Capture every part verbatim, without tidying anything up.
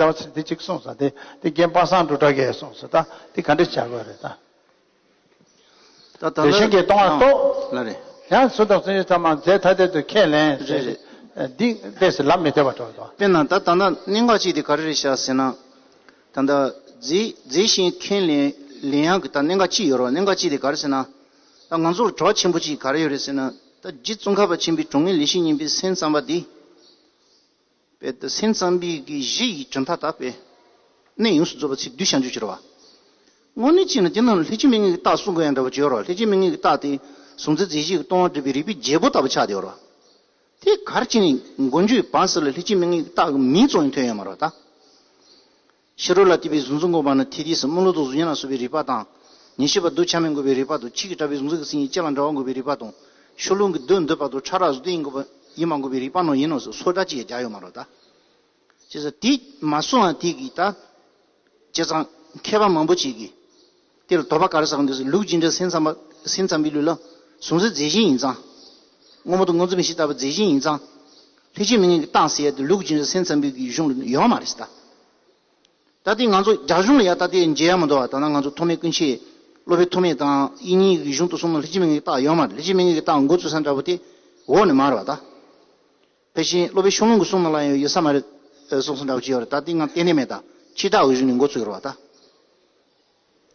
ཟླ་བ་ཚེ་འདི་གཅིག་གསུངས་སོང་། དེ་དེ་རྒན་པ་སངས་འབྲུག་གྲགས་ཀྱིས་གསུངས་སོང་། ད་དེ་ག་འདྲ་བྱ་དགོས་རེད་ད། ད་ད་དེ་བཞིན་གྱི་སྟོང་བ་རྟོགས། ལ་རེད། ཡང་གཟུགས་དང་སེམས་ཅན་ཚང་མ་རྫས་ཐ་དད་དུ་ཁས་ལེན། རེད་རེད། འདི་ཏོག་ཙམ་ལབ་མི་བདེ་བ་འགྲོ་འདུག་དཔེར་ན་ད་ད་ལྟ་གནད་འགག་གཅིག་དེ་ག་རེ་རེད་ཤག་ཟེར་ན། ད་ལྟ་རྫས་རྫས་གཞན་ཁས་ལེན་ལེན་ཡག་གི་ད་གནད་འགག་གཅིག་ཡོད་རེད་བ། གནད་འགག་གཅིག་དེ་ག་རེ་ཟེར་ན། ད་ང་ཚོར་གྲོགས་ཆེན་པོ་གཅིག་ག་རེ་ཡོད་རེད་ཟེར་ན། ད་རྗེ་ཙོང་ཁ་པ་ཆེན་པོའི་དྲུང་ངེས་ལེགས་བཤད་སྙིང་པོའི་སེམས་ཙམ་པ་དེ། དཔེ་ད་སེམས་ཙམ་པའི་གི་གཞི་ཡི་གྲུབ་མཐའ་དག་པས། གནད་ཡོངས་སུ་རྫོགས་པ་ཚིག་བསྡུས་བྱང་ཆུབ་ཕྱིར་བ། དངོས་གནས་བྱས་ན་དེ་ནང་ལ་ལྷས་བྱིན་མའི་ངོས་ཀྱི་རྟགས་གསུང་དགོས་ཡང་འདྲ་བོ་ཅིག་ཡོད་རེད་བ། ལྷས་བྱིན་མའི་ངོས་ཀྱི་རྟགས་དེ་གཟུང་འཛིན་རྫས་གཞན་གྱི་སྟོང་པ་སྒྲུབ་པའི་རིགས་པའི་བརྒྱད་པོ་ལྟ་བུ་ཆགས་བསྡད་ཡོད་རེད་བ། དེ་ག་རེ་བྱས་ནས་མགོ་མཇུག་བར་གསུམ་ལ་ལྷས་བྱིན་མའི་ངོས་ཀྱི་རྟགས་ཀྱི་མིང་ཙམ་ཡང་ཐོན་ཡོད་མ་རེད་བ་ད། ཕྱི་རོལ་ལ་བལྟས་པའི་གཟུགས་མཚོན་དགོངས་པ་ནི་ཐིག་ཐིག་སུ་དམུ་ལོ་དང་གཟུགས་བརྙན་ལ་སོགས་པའི་རིགས་པ་དང་། ཉེར་ཞི་པ་གདུལ་བྱ་མིན་དགོས་པའི་རིགས་པ་དང་། ཆོས་ཀྱི་གྲགས་པའི་གཟུགས་འཛིན་གྱི་མཚན་ཉིད་ཅན་ལ་འབྲེལ་བ་དགོས་པའི་རིགས་པ་དང་། ཕྱོགས་ལྷུང་གི་རྡུལ་འདུས་པ་དང་ཕྲ་རགས་གཟུགས་བརྙན་ཡིན་དགོས་པ་ཡིན་མ་དགོས་པའི་རིགས་པ་རྣམས་ཡིན་ནོ་ཟེར་སོ་སྒྲ་ཅིག་ཡང་རྒྱག་ཡོད་མ་རེད་ད། བྱས་ཙང་དེ་མ་གསུངས་པ་དེ་གིས་ད། བྱས་ཙང་མཁས་པ་མང་པོ་ཅིག་གིས་དེ་ལ་དོགས་པ་ག་རེ་ཟ་གི་འདུག་ཟེར། ལུགས་ཀྱི་འབྲས་སེམས་ཙམ་པ་སེམས་ཙམ་པའི་ལུགས་ལ་གཟུང་འཛིན་རྫས་གཞན་ཡིན་ཙང་། དངོས་པོ་དང་དངོས་འཛིན་མིག་ཤེས་ལྟ་བུ་རྫས་གཞན་ཡིན་ཙང་། ལྷས་བྱིན་མའི་ངོས་ཀྱི་རྟགས་ཟེར་ཡ་དེ་ལུགས་ཀྱི་འབྲས་སེམས་ཙམ་པའི་གི་གཞུང་ལ་ཡོད་མ་རེད་ཟེར་ད། ད་དེ་ང་ཚོ་རྒྱ་གཞུང་ལ་ཡ་ད་དེ་མཇལ་ཡ་མི་འདུག་བ། ད་ནང་ང་ཚོ་ཐོགས་མེད་ཀུན་ཤེས་སློབ་དཔོན་ཐོགས་མེད་དང་དབྱིག་གཉེན་གྱི་གཞུང་དུ་གསུངས་ན་ལྷས་བྱིན་མའི་ངོས་ཀྱི་རྟགས་ཡོད་མ་རེད། ལྷས་བྱིན་མའི་ངོས་ཀྱི་རྟགས་འགོ་ཚུགས་ས་འདྲ་པོ་དེ་འོག་ནས་མར་བ་ད། དེ་བཞིན་སློབ་དཔོན་ཤོ་ལོ་ཀའི་གསུང་ནང་ལ་ཡང་ཡོད་ས་མ་རེད། ཨ་གསུང་ས་འདྲ་པོ་ཅིག་ཡོད་རེད། ད་དེ་ང་གཏན་ནས་མེད། ད་ཕྱི་བདག་གི་གཞུང་ནས་འགོ་ཚུགས་ཡོད་རེད་བ་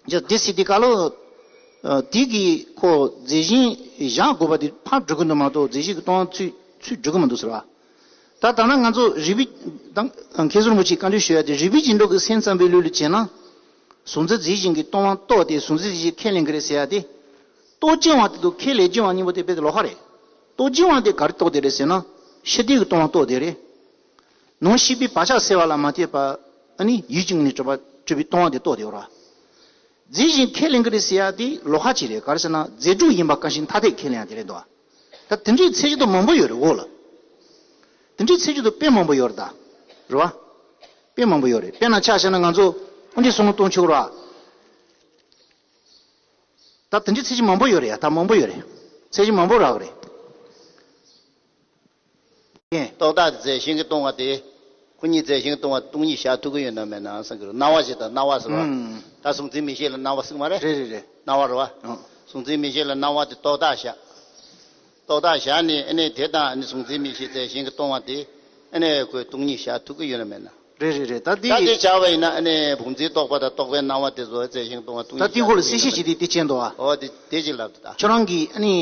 ད། ཡ་དེ་སྲིད་དེ་ག་ལོ། ཨ་དེ་གི་ཁོ་རྫས་གཞན་བཞག་དགོས་པ་དེ་ཕར་འགྲོ་གི་འདུག་མ་གཏོགས་རྫས་གཞན་གྱི་སྟོང་པ་ཚུར་ཚུར་འགྲོ་གི་མི་འདུག་ཟེར་བ། ད་ད་ན་ང་ཚོ་རིགས་པའི་དང་མཁས་ཟུར་མོ་ཆེས་བཀའ་འདྲི་ཞུ་ཡ་དེ་རིགས་པའི་རྗེས་འགྲོ་གི་སེམས་ཙམ་པའི་ལུགས་ལ་བྱས་ན། གཟུང་འཛིན་རྫས་གཞན་གྱི་སྟོང་པ་རྟོགས་ཏེ་གཟུང་འཛིན་རྫས་གཞན་ཁས་ལེན་གི་རེད་ཟེར་ཡ་དེ། རྟོགས་བྱེད་དབང་དེ་དང་ཁས་ལེན་བྱེད་དབང་གཉིས་པོ་དེ་དཔེ་དེ་ལོགས་ཀ་རེད། རྟོགས་བྱེད་དབང་དེ་ག་རེ་རྟོགས་དེ་རེད་ཟེར་ན། ཤེས་འདོད་ཀྱི་སྟོང་པ་རྟོགས་དེ་རེད། ནང་ཤེས་པའི་བག་ཆགས་སེལ་བ་ལ་མ་ལྟོས་པ། ཨ་ནི་ཡིད་ཀྱི་ངོས་ནས་གྲུབ་པ་གྲུབ་པའི་སྟོང་པ་དེ་རྟོགས་དེ་ཡོད་ར། རྫས་གཞན་ཁས་ལེན་གི་རེད་ཟེར་ཡ་དེ་ལོགས་ཀ་ཅིག་རེད། ག་རེ་ཟེར་ན་རྫས་གྲོགས་ཡིན་པ་གང་ཞིག་ཐ་དད་ཁས་ལེན་ཡ་དེ་རེད་འདུག་ད་དེ་འདྲའི་ཚད་གཞི་དང་མང་པོ་ཡོད་རེད་འོག་ལ། དེ་འདྲའི་ཚད་གཞི་དང་དཔེ་མང་པོ་ཡོད་རེད་ད། རེད་བ། དཔེ་མང་པོ་ཡོད་རེད། དཔེར་ན་ཆ་བཞག་ན་ང་ཚོ་ཨ་འདྲའི་བསམ་བློ་གཏོང་ཆོག་ར། ད་དེ་འདྲའི་ཚད་གཞི་མང་པོ་ཡོད་རེད་ཡ། ད་མང་པོ་ཡོད་རེད། ཚད་གཞི་མང་པོ་རག་གི་རེད། རྟོག་བཏགས་རྫས་གཞན་གྱིས་སྟོང་པ་དེ། ཁོ་གཉིས་རྫས་གཞན་གྱིས་སྟོང་པ་སྟོང་ཉིད་བཞག་ཐུབ་ཀྱི་ཡོད་ན་མེད་ན་བསམ་གྱི་རེད། སྣང་བ་ཞིག་དང་སྣང་བ་ཟེར་བ། ཨང་། ད་གཟུང་འཛིན་མིག་ཤེས་ལ་སྣང་བ་ཟེར་གྱི་མ་རེད། རེད་རེད་རེད། སྣང་བ་རེད་བ། ཨང་། གཟུང་འཛིན་མིག་ཤེས་ལ་སྣང་བ་དེ་རྟོག་བཏགས་བཞག་རྟོག་བཏགས་བཞག་ནས་ཨ་ནི་དེ་དང་ཨ་ནི་གཟུང་འཛིན་མིག་ཤེས་རྫས་གཞན་གྱིས་སྟོང་པ་དེ་ཨ་ནི་ཁོས་སྟོང་ཉིད་བཞག་ཐུབ་ཀྱི་ཡོད་ན་མེད་ན། རེད་རེད་རེད། ད་ད་དེ་དེ་བྱ་བ་ཡིན་ན་ཨ་ནི་བུམ་འཛིན་རྟོག་པ་དང་རྟོག་པའི་སྣང་བ་དེ་ཚོ་རྫས་གཞན་གྱིས་སྟོང་པ་སྟོང་ད་ཉིད་དེ་ཁོ་ལ་བཞག་སེམས་ཤེས་ཐུབ་ཀྱི་ཡོད་ན་ཅི་བྱེད་འདུག་ཨ། འོ་དེ་དེ་ཅིག་ལབ་ད། ཁྱོད་རང་གིས་ཨ་ནི།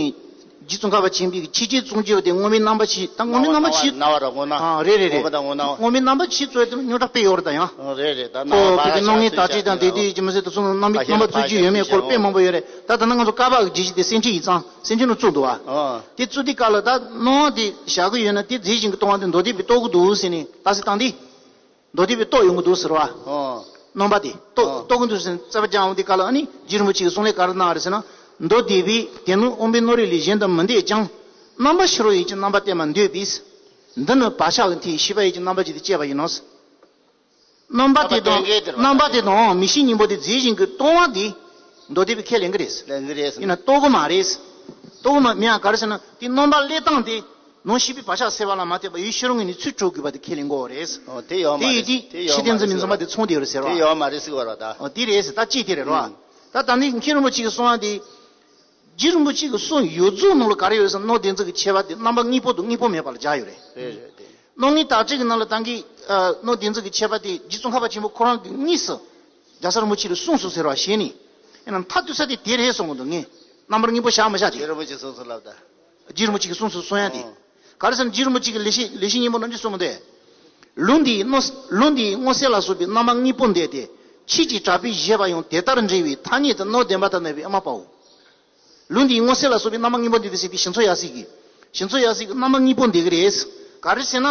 རྗེ་ཙོང་ཁ་པ་ཆེན་པོའི་ཆོས་ཅན་གསུང་བྱེད་པ་དེ་དངོས་མེད་རྣམ་པ་བཞི། ད་དངོས་མེད་རྣམ་པ་བཞི། སྣང་བ་རང་ངོ་སྣང་། ཨ་རེད་རེད་རེད། དངོས་པ་དང་ངོ་སྣང་། དངོས་མེད་རྣམ་པ་བཞི་ཚོ་དེ་རྙོག་དྲ་དཔེ་ཡོད་རེད་ད་ཡང་། ཨ་རེད་རེད། ད་སྣང་བ་ཁོ་བར་ཁ་ཆགས་ཆགས་དེ་ད་ཅིག་དང་དེ་དེ་ཅི་མི་ཟེར་དུ་སོང་རྣམ་པ་རྣམ་པ་ཚོ་ཅི་ཡོད་མེད་སྐོར་དཔེ་མང་པོ་ཡོད་རེད། ད་ད་ན་ང་ཚོ་ཀ་པ་གི་རྗེས་གཞི་དེ་སེམས་ཅན་ཡིག་ཚང་སེམས་ཅན་ནང་བཙུགས་འདུག་ཨ། དེ་བཙུགས་དུས་སྐབས་ལ་ད་སྣང་བ་དེ་བཞག་གི་ཡོད་ན་དེ་རྫས་གཞན་གྱིས་སྟོང་པ་དེ་མདོ་སྡེ་པས་རྟོགས་ཀྱི་འདུག་ཟེར་ནས་ལྟ་ཚུལ་བཏང་དུས། མདོ་སྡེ་པས་རྟོགས་ཡོང་གི་འདུག་ཟེར་བ། ཨོ། རྣམ་པ་དེ་རྟོགས་ཨོ། རྟོགས་ཀྱི་འདུག་ཟེར་ནས་རྩོད་པ་རྒྱག་འོང་དུས་སྐབས་ལ་ཨ་ནི་རྗེ་རིན་པོ་ཆེ་གིས་གསུང་ལས་ག་རེ་གནང་བ་རེད་ཟེར་ན། མདོ་སྡེ་པས་དེ་ནི་དབང་པོའི་རྣོ་རིག་ལས་གཞན་དུ་མི་འདོད་ཀྱང་། རྣམ་པ་ཕྱི་རོལ་ཡིད་ཀྱི་རྣམ་པ་སྟེ་མི་འདོད་པས། འདི་ནི་བག་ཆགས་ཀྱི་མཐའི་ཤེས་པ་ཡིད་ཀྱི་རྣམ་པ་ཅན་དུ་སྐྱེས་པ་ཡིན་ནོ། རྣམ་པ་དེ་དང་རྣམ་པ་དེ་དང་མིག་ཤེས་གཉིས་པོ་དེ་རྫས་གཞན་གྱིས་སྟོང་པ་དེ་མདོ་སྡེ་པས་ཁས་ལེན་གྱི་རེད། ལེན་གྱི་རེད། ཡིན་ན་རྟོགས་ཀྱི་མ་རེད། རྟོགས་ཀྱི་མ་མིན་ཡང་ག་རེ་ཟེར་ན་དེ་རྣམ་པ་བློས་བཏང་སྟེ། ནང་ཤེས་པའི་བག་ཆགས་སེལ་བ་ལ་མ་ལྟོས་པ་ཡུལ་ཕྱི་རོལ་ངོས་ནས་ཚུར་གྲུབ་དགོས་པ་དེ་ཁས་ལེན་དགོས་རེད། ཨོ་དེ་ཡོད་མ་དེ་ཡིན་རེད། དེ་དེ་ཕྱི་ཡོད་མ་རྟེན་རྫུན་རེད་མིན་ཟེར་རྫུན་པ་བ། དེ་མཚུངས་བསྡད་ཡོད་རེད་ཟེར་བ། དེ་ཡོད་མ་རེད་ཟེར་བ་རེད་ད། ཨོ་དེ་རེད་ཟེར་ད་ཅི་དེ་རེད་རོ། ཨ། ད་ད་ནི་མཁན་རིན་པོ་ཆེ་གིས་གསུངས་པ་དེ། རྗེ་རིན་པོ་ཆེ་གི་གསུང་ཡོངས་རྫོགས་ནང་ལ་ག་རེ་ཡོད་ཟེར་ན་སྣང་བདེན་འཛིན་གྱི་ཁྱད་པར་དེ་རྣམ་པ་དངོས་པོ་དང་དངོས་པོ་མེད་པ་ལ་སྦྱར་ཡོད་རེད། རེད་རེད་དེ། སྣང་ངེས་དག་བྱེད་ཀྱི་ནང་ལ་ད་གིན་ཨ་སྣང་བདེན་འཛིན་གྱི་ཁྱད་པར་དེ་རྗེ་ཙོང་ཁ་པ་ཆེན་པོ་ཁོ་རང་གིས་དངོས་སུ་རྒྱལ་སྲས་རིན་པོ་ཆེ་ལ་གསུངས་སོང་ཟེར་བ་ཞེས་ནས། ཡིན་ནའང་མཐའ་གཏུགས་ས་དེ་དེ་རེད་གསུང་གི་འདུག་ངས་རྣམ་པར་དངོས་པོ་བཞག་མི་བཞག་དེ། རྗེ་རིན་པོ་ཆེ་གསུངས་སོང་ལབ་ད། རྗེ་རིན་པོ་ཆེ་གིས་གསུངས་སོང་གསུང་ཡ་དེ། ཨོ། ག་རེ་ཟེར་ན་རྗེ་རིན་པོ་ཆེ་གིས་ལེགས་བཤད་ལེགས་བཤད་སྙིང་པོ་ནང་འདི་གསུངས་མི་འདུག་ལུང་འདིའི་སྣང་ལུང་འདིའི་སྣང་གསལ་ལ་སོགས་པའི་རྣམ་པ་དངོས་པོ་འདས་ཏེ། ཆོས་ཀྱི་གྲགས་པས་བཞེད་པ་ཡང་དེ་ལྟར་འདྲེས་པའི་ཐ་སྙད་དུ་སྣང་བདེན་པ་དང་ལྡན་པའི་དབུ་མ་པའོ། ལུང་འདིའི་སྣང་གསལ་ལ་སོགས་པའི་རྣམ་པ་དངོས་པོ་འདས་ཏེ་ཟེར་དུས་ཞི་འཚོ་ཡབ་སྲས་ཀྱིས། ཞི་འཚོ་ཡབ་སྲས་ཀྱིས་རྣམ་པ་དངོས་པོ་འདས་ཀྱི་རེད། ག་རེ་ཟེར་ན།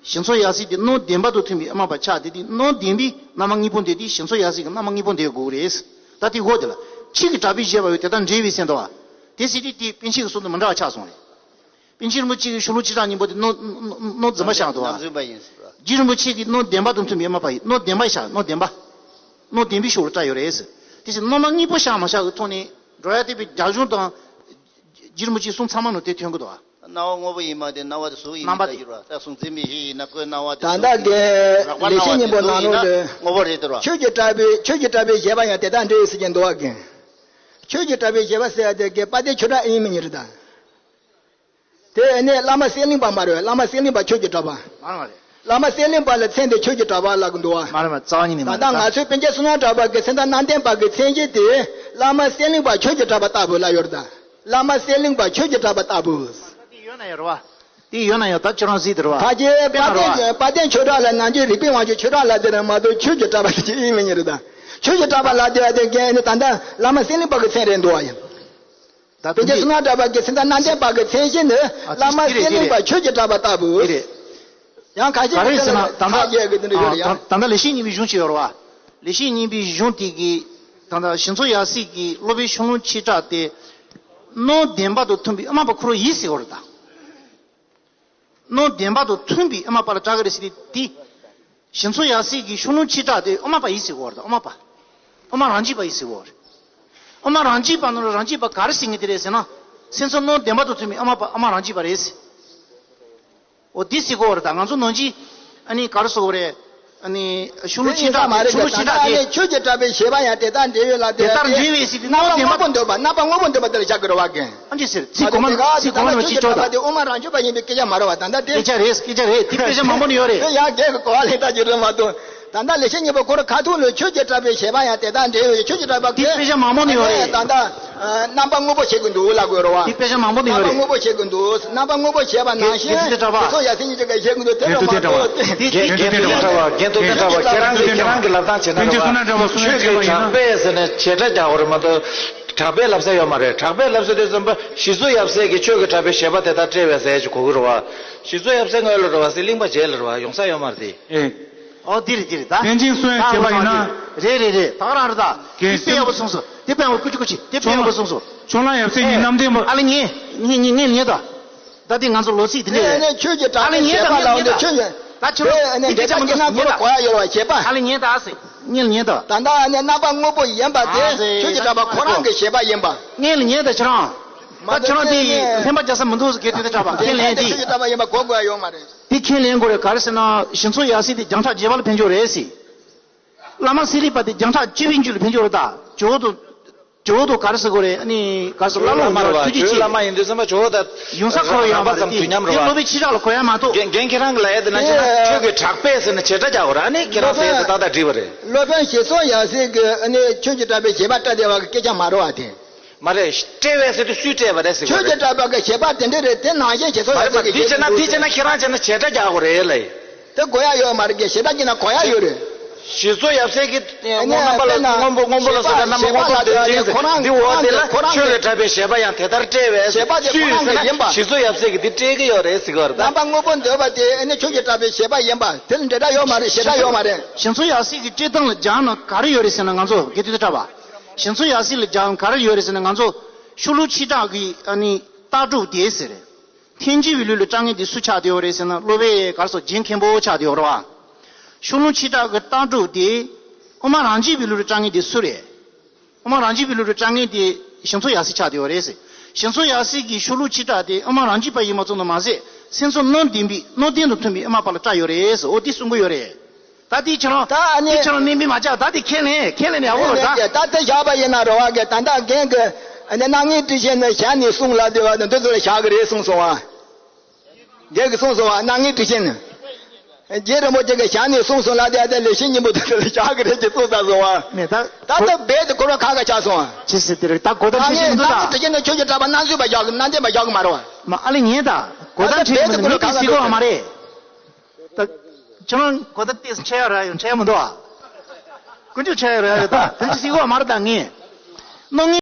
ཞི་འཚོ་ཡབ་སྲས་དེ་སྣང་བདེན་པ་དང་མཐུན་པའི་དབུ་མ་པ་ཆགས་ཏེ་དེ་སྣང་བདེན་པས་རྣམ་པ་དངོས་པོ་འདས་ཏེ་ཞི་འཚོ་ཡབ་སྲས་ཀྱིས་རྣམ་པ་དངོས་པོ་འདས་དགོས་ཀྱི་རེད། ད་དེ་འོ་དེ་ལ། ཆོས་ཀྱི་གྲགས་པས་བཞེད་པ་ཡང་དེ་ལྟར་འདྲེས་པའི་ཟེར་འདུག་བ། དེ་ཟེར་དུས་དེ་པཎ་ཆེན་གྱི་གསུང་དང་མི་འདྲ་བ་ཆགས་སོང་རེད། པཎ་ཆེན་རིན་པོ་ཆེ་གི་ཤོ་ལོ་ཀ་བཅུ་ཕྲག་གཉིས་པོ་དེ་སྣང་སྣང་སྣང་རྫུན་མ་བཞག་འདུག་བ། རྣམ་རྫུན་པ་ཡིན་ཟེར་བ། རྗེ་རིན་པོ་ཆེ་གིས་སྣང་བདེན་པ་དང་མཐུན་པའི་དབུ་མ་པ་ཡིན། སྣང་བདེན་པ་བཞག་སྣང་བདེན་པ། སྣང་བདེན་པའི་ཤོ་ལོ་ཀ་ཡོད་རེད་ཟེར། དེ་ཕྱིར་རྣམ་པ་དངོས་པོ་བཞག་མ་བཞག་གི་ཐོག་ནས་འགྲོ་ཡ་དེ་པའི་རྒྱ་གཞུང་དང་། རྗེ་རིན་པོ་ཆེའི་གསུང་ཚང་མ་ནང་དེ་ཐོན་གི་འདུག་བ། སྣང་བ་དངོས་པོ་ཡིན་པ་དེ་སྣང་བ་དེ་གཟུགས་ཡིན་རྣམ་པ་མིན་དེ། ལྟ་གྱུར་བ། ད་གཟུགས་འཛིན་མིག་ཤེས་ཡིན་ན་ཀོའི་སྣང་བ་དེ་ད་ལྟ་གཟུགས་ཡིན། གི་རགས་པ་ལེགས་སྣང་བ་བཤད་སྙིང་པོ་དེ་ནང་གཟུགས་ལོགས་ཡིན་ན་ལ་དངོས་པོ་རེད་དེ་ར། ཆོས་ཀྱི་གྲགས་པའི་ཆོས་ཀྱི་གྲགས་པའི་བཞེད་པ་ཡང་དེ་དང་འབྲེལ་ཡོད་ཟེར་གྱི་འདུག་བ་གི། ཆོས་ཀྱི་གྲགས་པའི་བཞེད་པ་ཟེར་ཡ་དེ་གི་དཔལ་ལྡན་ཆོས་གྲགས་ཨེ་ཡིན་མིན་ཡིན་རེད་ད། དེ་ནས་བླ་མ་གསེར་གླིང་པ་མ་རེད། བླ་མ་གསེར་གླིང་པ་ཆོས་ཀྱི་གྲགས་པ། མ་རེད། བླ་མ་གསེར་གླིང་པ་ལ་མཚན་དེ་ཆོས་ཀྱི་གྲགས་པ་ལབ་ཀྱི་འདུག་བ། མ་རེད་མ་རྩ་བ་ཉིད་ནས་མ་ད་རེད་ལྟ་ད། ང་ཚོའི་པཎ་ཆེན་བསོད་ནམས་གྲགས་པ་གི་སེམས་ཙམ་རྣམ་བདེན་པ་གི་མཚན་གཞི་དེ་བླ་མ་གསེར་གླིང་པ་ཆོས་ཀྱི་གྲགས་པ་ལྟ་བུ་ལབ་ཡོད་རེད་ད། བླ་མ་གསེར་གླིང་པ་ཆོས་ཀྱི་གྲགས་པ་ལྟ་བུ། དེ་ཡོད་ན་ཡོད་རེད་བ། དེ་ཡོད་ན་ཡོད་ད་ཁྱོད་རང་གཟིགས་དེ་རེད་བ། ཕལ་ཆེར་དཔལ་ལྡན་དཔལ་ལྡན་ཆོས་གྲགས་ལ་ནང་ཆོས་རིག་པའི་དབང་ཕྱུག་ཆོས་གྲགས་ལ་དེ་རེད་མ་གཏོགས་ཆོས་ཀྱི་གྲགས་པ་དེ་ཅི་ཡིན་མིན་ཉེ་རེད་ད། ཆོས་ཀྱི་གྲགས་པ་ལ་དེ་བ་དེ་རྒན་ནི་ད་ལྟ་བླ་མ་གསེར་གླིང་པ་གི་མཚན་རེད་འདུག་བ་ཡིན། ད་པཎ་ཆེན་བསོད་ནམས་གྲགས་པ་གི་སེམས་ཙམ་རྣམ་བདེན་པ་གི་མཚན་གཞི་ནི་བླ་མ་གསེར་གླིང་པ་ཆོས་ཀྱི་གྲགས་པ་ལྟ་བུ། དེ་རེད། ཡང་ཁ་ཤས་ཀྱིས་དེ་ལ་ཐག་བཅད་གི་དེ་འདྲ་ཡོད་རེད་ཡང་། ད་ལྟ་ལེགས་བཤད་སྙིང་པོའི་གཞུང་ཅིག་ཡོད་རེད་བ། ལེགས་བཤད་སྙིང་པོའི་གཞུང་དེ་གི་ད་ལྟ་ཞི་འཚོ་ཡབ་སྲས་ཀྱི་སློབ་དཔོན་ཤོ་ལོ་ཀ་ཆོས་གྲགས་དེ་སྣོད་བདེན་པ་དང་མཐུན་པའི་དབུ་མ་པ་ཁོ་རང་ཡིན་ཟེར་བ་རེད་ད། སྣོད་བདེན་པ་དང་མཐུན་པའི་དབུ་མ་པ་ལ་གྲགས་ཀྱི་རེད་ཟེར་དེ། ཞི་འཚོ་ཡབ་སྲས་ཀྱི་ཤོ་ལོ་ཀ་ཆོས་གྲགས་དེ་དབུ་མ་པ་ཡིན་ཟེར་གོ་བ་རེད། དབུ་མ་པ། དབུ་མ་རང་རྒྱུད་པ་ཡིན་ཟེར་གོ་བ་རེད། དབུ་མ་རང་རྒྱུད་པ་ནང་ལ་རང་རྒྱུད་པ་ག་རེ་ཟེར་ངེས་དེ་རེད་ཟེར་ན། སེམས་ཙམ་སྣོད་བདེན་པ་དང་མཐུན་པའི་དབུ་མ་པ་དབུ་མ་རང་རྒྱུད་པ་རེད་ཟེར། འོ་འདི་ཟེར་གོ་བ་རེད་ད། ང་ཚོ་ནང་རྒྱུད་ཨ་ནི་ག་རེ་ཟེར་གོ་རེད། ཨ་ནི་ཤོ་ལོ་ཀ་ཆོས་གྲགས་དེ་ཤོ་ལོ་ཀ་ཆོས་གྲགས་དེ། ཆོས་ཀྱི་གྲགས་པའི་བཞེད་པ་ཡང་དེ་ལྟར་འབྲེལ་ཡོད་ལ་དེ་ལྟར་འབྲེལ་བའི་ཟེར་དེ་སྣང་བ་དངོས་པོ་འདོད་པ་རྣམ་པ་དངོས་པོ་འདོད་པ་དེ་ལ་བཞག་གི་རེད་བ་རྒན། ཨ་ཅེ་ཟེར་ཚིག་གོང་མ་ཚིག་གོང་མ་ལ་ཅིག་ཆོག་ད། དེ་དབུ་མ་རང་རྒྱུད་པ་ཡིན་པའི་སྐད་ཆ་མ་རེད་བ། ད་ལྟ་དེ་སྐད་ཆ་རེད། སྐད་ཆ་རེད། དེ་དཔེ་ཆ་མང་པོ་ནས་ཡོད་རེད། དེ་ཡང་རྒན་གྱི་གོ་བ་ལེན་ལྟ་རྒྱུ་རེད་མ་གཏོགས། ད་ལྟ་ལེགས་བཤད་སྙིང་པོ་ཁོ་རང་ཁ་ཐུག་ལ་ཆོས་ཀྱི་གྲགས་པའི་བཞེད་པ་ཡང་དེ་དང་འབྲེལ་ཡོད། ཆོས་ཀྱི་གྲགས་པ་དེ་གི་དཔེ་ཆ་མང་པོ་ནས་ཡོད་རེད། ད་ལྟ་རྣམ་པ་དངོས་པོ་བྱེད་ཀྱི་འདུག་ལབ་དགོས་རེད་བ། དེ་དཔེ་ཆ་མང་པོ་ནས་ཡོད་རེད། རྣམ་པ་དངོས་པོ་བྱེད་ཀྱི་འདུག་རྣམ་པ་དངོས་པོ་བྱེད་པ་ནང་བཞིན་དགེ་ཚུལ་ཐེག་གྲགས་པ། དེ་ཚོ་ཡ་སེ་ཉིད་ཀྱི་བཞེད་ཀྱི་འདུག་དེ་རེད་མ་གཏོགས་དེ། དགེ་ཚུལ་ཐེག་གྲགས་པ། དགེ་ཚུལ་ཐེག་གྲགས་པ། ཁྱེད་རང་གིས་ཁྱེད་རང་གིས་ལབ་སྟངས་བྱས་ན་རེད་བ། ཆོས་ཀྱི་གྲགས་པས་ཟེར་ནས་བྱེ་བྲག་རྒྱག་དགོས་རེད་མ་གཏོགས། གྲགས་པས་ལབ་ས་ཡོད་མ་རེད། གྲགས་པས་ལབ་ས་དུས་ཙམ་པ་ཞི་འཚོ་ཡབ་སྲས་ཀྱིས་ཆོས་ཀྱི་གྲགས་པའི་བཞེད་པ་དེ་དག་བཀྲལ་བས་ཟེར་ཞིག་གོ་གི་རེད་བ། ཞི་འཚོ་ཡབ་སྲས་སྔོན་ལ་རེད་བ། གསེར་གླིང་པ་རྗེས་ལ་རེད་བ། ཡོང་ས་ཡོད་མ་རེད་དེ། ཨེ། ཨོ་འདི་རེད་འདི་རེད་ད། པཎ་ཆེན་བསོད་ཡང་བྱེད་པ་ཡིན་ན། རེད་རེད་རེད། ད་ག་རང་རེད་ད། དེ་དཔེ་ཡག་པོ་གསུངས་སོང་། དེ་དཔེ་ཡག་པོ་ཀུ་ཅི་ཀུ་ཅི་དེ་དཔེ་ཡག་པོ་གསུངས་སོང་། ཆོས་ལ་ཡབ་སྲས་ཉིད་རྣམ་བདེན་པ། ཨ་ལེ་ཉན། ཉན་ཉན་ཉན་ཉན་ད། ད་དེ་ང་ཚོ་ལོ་ཚིགས་དེ་འདྲས་རེད། ཆོས་ཀྱི་གྲགས་པའི་བྱེད་པ་ལ་འོང་དུ་ཆོས་ཉན། ད་ཁྱོད་རང་དེ་སྐད་ཆ་མང་པོ་ཉན་ད། གོ་ཡ་ཡོད་བ་བྱེད་པ། ཨ་ལེ་ཉན་ད་ཨ་སེ། ཉན་ཉན་ད། ད་ལྟ་ཨ་ནི་རྣམ་པ་དངོས་པོ་ཡིན་པ་དེ་ཆོས་ཀྱི་གྲགས་པ་ཁོ་རང་གི་བྱེད་པ་ཡིན་པ། ཉན་ལ་ཉན་ད་ཁྱོད་རང་། ད་ཁྱོད་རང་དེ་ཡིན་ལྷན་པ་རྒྱག་ས་མི་འདུག་དགེ་ཚུལ་ཐེག་གྲགས་པ་ཁས་ལེན་དེ། ཆོས་ཀྱི་གྲགས་པ་ཡིན་པ་གོ་དགོས་ཡ་ཡོད་མ་རེད། དེ་ཁས་ལེན་དགོས་རེད། ག་རེ་ཟེར་ན་ཞི་འཚོ་ཡབ་སྲས་དེ་རྒྱང་གྲགས་རྒྱས་པ་ལ་ཕན་ཆོག་རེད་ཟེར། བླ་མ་གསེར་གླིང་པ་དེ་རྒྱང་གྲགས་བཅུ་པའི་རྒྱུད་ལ་ཕན་ཆོག་རེད་ད། ཇོ་བོ་དང་། ཇོ་བོ་དང་ག་རེ་ཟེར་དགོས་རེད། ཨ་ནི་ག་རེ་ཟེར། བླ་མ་རེད་བ། ཐུགས་རྗེ་ཆེ། བླ་མ་ཡིན་དུས་ཙམ་པ་ཇོ་བོ་དང་ཡོང་ས་ཁོ་ཡོང་བ་རེད་དེ། དེ་སློབ་དཔོན་ཆོས་གྲགས་ལ་གོ་ཡ་མ་གཏོགས། རྒན་རྒན་ཁྱེད་རང་གི་ལ་ཡ་དེ་ན་ཆེ་ན་ཆོས་ཀྱི་གྲགས་པས་ཟེར་ན་བྱེ་བྲག་རྒྱག་དགོས་རེད། ཨ་ནི་ཁྱེད་རང་ཟེར་ཡ་དེ་ཏག་ཏག་འགྲིག་པ་རེད། སློབ་དཔོན་ཞི་འཚོ་ཡབ་སྲས་ཀྱི་ཨ་ནི་ཆོས་ཀྱི་གྲགས་པའི་བྱེད་པ་བཀྲལ་བསྡད་པ་གི་སྐད་ཆ་མ་རེད་བ་དེ། མ་རེད། བཀྲལ་བས་ཟེར་དུས་སུས་བཀྲལ་བ་རེད་ཟེར་གི་རེད། ཆོས་ཀྱི་གྲགས་པ་གི་བྱེད་པ་དེ་འདྲ་རེད། དེ་ནང་བཞིན་བྱེད་སོ་ཡ་མ་རེད་མ་རེད། འདི་བྱས་ན་འདི་བྱས་ན་ཁྱེད་རང་བྱས་ན་བྱེ་བྲག་རྒྱག་དགོས་རེད་ལ། དེ་དགོས་ཡ་ཡོད་མ་རེད། ཞེ་དྲག་བྱས་ན་གོ་ཡ་ཡོད་རེད། ཞི་འཚོ་ཡབ་སྲས་ཀྱི་དངོས་རྣམ་པ་ལ་དངོས་པོ་དངོས་པོ་ལ་སོགས་པའི་རྣམ་པ་དངོས་པོ་དེ་འདི་འོག་དེ་ལ་ཆོས་ཀྱི་གྲགས་པའི་བྱེད་པ་ཡང་དེ་ལྟར་བཀྲལ་བས་སུས་ཟེར་ན་ཞི་འཚོ་ཡབ་སྲས་ཀྱིས་འདི་བཀྲལ་གི་ཡོད་རེད་ཟེར་གི་ཡོད་རེད་ད། རྣམ་པ་དངོས་པོ་འདོད་པ་དེ་ཨ་ནི་ཆོས་ཀྱི་གྲགས་པའི་བྱེད་པ་ཡིན་པ་དེ་ལ་འབྲེལ་སྒྲ་ཡོད་མ་རེད། ཞེ་དྲག་ཡོད་མ་རེད། ཞི་འཚོ་ཡབ་སྲས་ཀྱི་བཀྲལ་སྟངས་ལ་སྦྱངས་ན་ག་རེ་ཡོད་རེད་ཟེར་ན་ང་ཚོ་དགེ་ཐོས་དེ་གྲགས་པ། ཞི་འཚོ་ཡབ་སྲས་ལ་སྦྱངས་ན་ག་རེ་ཡོད་རེད་ཟེར་ན་ང་ཚོ་ཤོ་ལོ་ཀ་ཆོས་གྲགས་ཀྱི་ཨ་ནི་ལྟ་གྲུབ་དེ་ཟེར་རེད། འཐེན་འཁྱེར་བའི་ལུགས་ལ་སྤྲང་ངན་དེ་སུ་ཆགས་བསྡད་ཡོད་རེད་ཟེར་ན་སློབ་དཔོན་ག་རེ་ཟེར་རྗེ་མཁན་པོ་ཆགས་བསྡད་ཡོད་རེད་བ། ཤོ་ལོ་ཀ་ཆོས་གྲགས་ཀྱི་ལྟ་གྲུབ་དེ་དབུ་མ་རང་རྒྱུད་པའི་ལུགས་ལ་སྤྲང་ངན་དེ་སུ་རེད། དབུ་མ་རང་རྒྱུད་པའི་ལུགས་ལ་སྤྲང་ངན་དེ་ཞི་འཚོ་ཡབ་སྲས་ཆགས་བསྡད་ཡོད་རེད་ཟེར། ཞི་འཚོ་ཡབ་སྲས་ཀྱི་ཤོ་ལོ་ཀ་ཆོས་གྲགས་དེ་དབུ་མ་རང་རྒྱུད་པ་ཡིན་པ་ཙམ་དུ་མ་ཟད་སེམས་ཙམ་སྣོད་ལྡན་པའི་སྣོད་ལྡན་དང་མཐུན་པའི་དབུ་མ་པ་ལ་བཀྲལ་ཡོད་རེད་ཟེར། འོ་དེ་གསུང་གི་ཡོད་རེད། ད་དེ་ཁྱེད་རང་ད་ཨ་ནི་དེ་ཁྱེད་རང་གནས་མི་མ་བཅག་ད་དེ་ཁས་ལེན་ཁས་ལེན་ནས་ཡག་པོ་རེད་ད། ད་དེ་བཞག་པ་ཡིན་ན་རེད་བ་གི། ད་ལྟ་རྒན་གྱི་ཨ་ནི་སྣང་བརྙན་བཀྲིན་ཆེན་ནི་ཞལ་ནས་གསུངས་ལབ་བསྡད་པ་དང་འདི་ཚོ་ལ་བཞག་གི་རེད་གསུངས་སོང་བ། རྒན་གྱིས་གསུངས་སོང་བ། སྣང་བརྙན་བཀྲིན་ཆེན་ནི། རྗེ་རིན་པོ་ཆེ་གི་ཞལ་ནས་གསུངས་སོང་ལབ་བསྡད་ཡ་དེ་ལེགས་བཤད་སྙིང་པོ་དེ་ཚོ་ལ་བཞག་གི་རེད་ཅེས་གསུངས་ཚར་སོང་བ། མེད་ད། ད་ལྟ་རྦད་དེ་འཁོར་བ་ཁ་ཁ་ཆགས་སོང་བ། ཅི་ཟེར་དེ་རེད་ད། གོ་བརྡ་འཕྲོད་ཀྱི་མི་འདུག་ད། སྣང་བརྙན་བཀྲིན་ཆེན་ནི་ཆོས་ཀྱི་གྲགས་པ་རྣམ་བཅད་པ་བཞག་གི། རྣམ་བརྟན་པ་བཞག་གི་མ་རེད་བ། མ་ཨ་ལེ་ཉན་ད། གོ་བརྡ་འཕྲོད་ཀྱི་མི་འདུག་མི་དེ་གཟིགས་གི་ཡོད་མ་རེད། ད། ཁྱོད་རང་གོ་བརྡ་ཏོག་ཙམ་འཕྲོད་ཡ་རག་ཡོད་འཕྲོད་ཡ་མི་འདུག་ཨ། ཀུན་སྤྱོད་འཕྲོད་ཡ་རག་ཡོད་ད། དོན་གྱིས་གཟིགས་གི་ཡོད་མ་རེད་ད་ངས། སྣང་བརྙན་